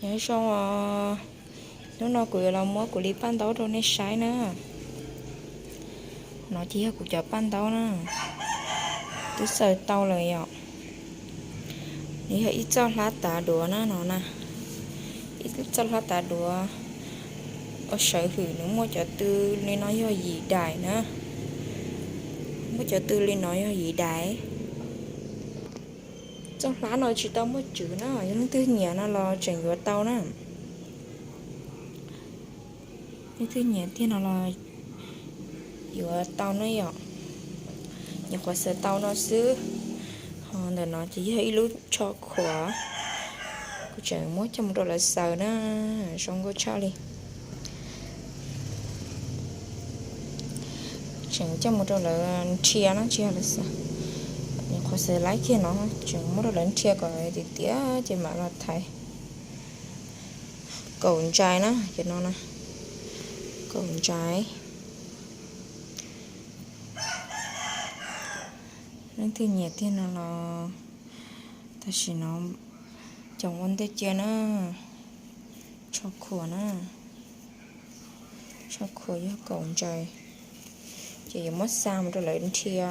Nyob zoo os, hnub no kuv yuav los muab kuv li paj ntaub rau nej saib na. No ces yog kuv cov paj ntaub na, twb xaws tau lawm yom. Nws yog ib txoj hlab tav duav na no na, ib txoj hlab tav duav uas sawv hwm nws muaj cov tw li no yog yim daim na, muaj cov tw li no yog yim daim. Txoj hlab no tsis tau muaj tswv na, yog leej twg nyiam no los tseem yuav tau na. Leej twg nyiam tiag no los yuav tau na yom. Nyuam qhuav xaws tau no xwb. Ho ntawm no ces yog ib lub tsho khuam, kuv tseem muab coj mus rau lawv xaws na, zoo nkauj tshaj li. Tseem coj mus rau lawv nrhia na, tsis yog lawv xaws. Nyuam qhuav xaws laib kiag no, tseem muab rau lawv nrhia kom tiav tiav ces mam los thaiv. Kaum ntsais na, cov no na, kaum ntsais. Leej twg nyiam tiag no los tam sim no cov ua ntej cia na, tsho khuam na, tsho khuam yog kaum ntsais, ces yuav muab xa mus rau lawv nrhia.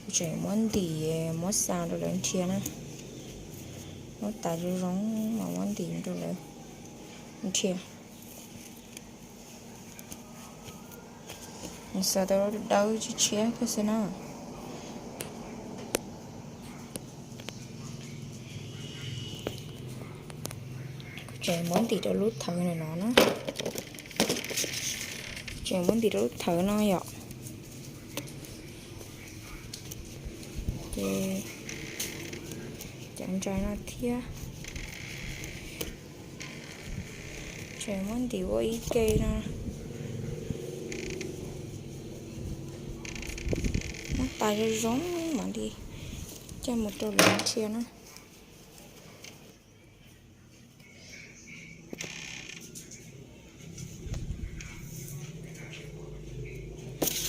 Kuv tseem yuav muab ntim, muab xa rau lawv nrhia na. Muab tas zoo zoo mas muab ntim rau lawv nrhia. Nws xaws tau dawb tshiab tshiab kawg xwb na. Kuv tseem muab ntim rau lub thawv no na, tseem muab ntim rau lub thawv no yom. Ces cov ntsais no thiab, tseem muab ntim ua ib ke no, muab tas zoo zoo mam li coj mus rau lawv nrhia na.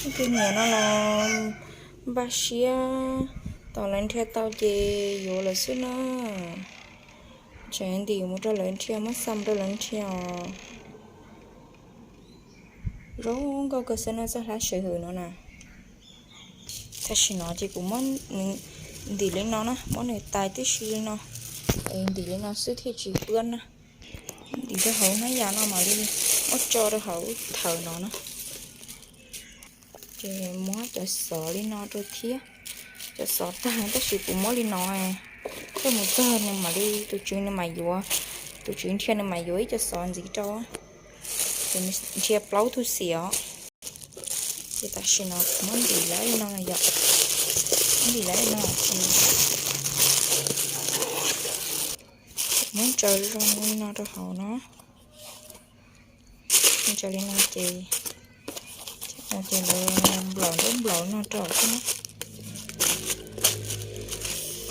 Leej twg nyiam no los npaj siab, tos lawv nrhia tau ces yuav lawm xwb na. Tseem ntim mus rau lawv nrhia, muab xa mus rau lawv nrhia os. Zoo nkauj kawg xwb na, txoj hlab sawv hwm no na. Tam sim no ces kuv muab ntim li no na, muab nws tais tib si li no, es ntim li no xwb thiaj tsis pwb na. Ntim rau hauv hnab yas no mam li muab tso rau hauv thawv no na. Ces muab cov xov li no rau thiab. Cov xov tag tab sis kuv muab li no, coj mus txog nws mam li, tus tswv nws mam yuav, tus tswv nrhia nws mam yuav ib co xov ntxiv rau. Ces nws nrhia plaub tug xiam os. Ces tam sim no kuv muab ntim lawv li no yom, muab ntim lawv li no ces muab ntsaws zoo li no rau hauv no. Ntsaws li no ces, ces lawv nplaum nruab nplaum no rau xwb na.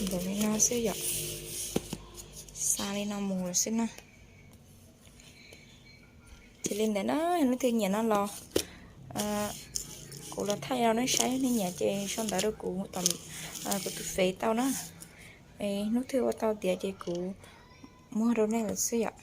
Nplaum li no xwb yom, xa li no mus lawm xwb na. Ces li ntawd na, leej twg nyiam no los kuv los thaij rau nej saib, nej nyiam ces sau ntawv rau kuv, kuv tus fev tau na. Hnub twg ua tau tiav ces kuv muag rau nej lawm xwb yom.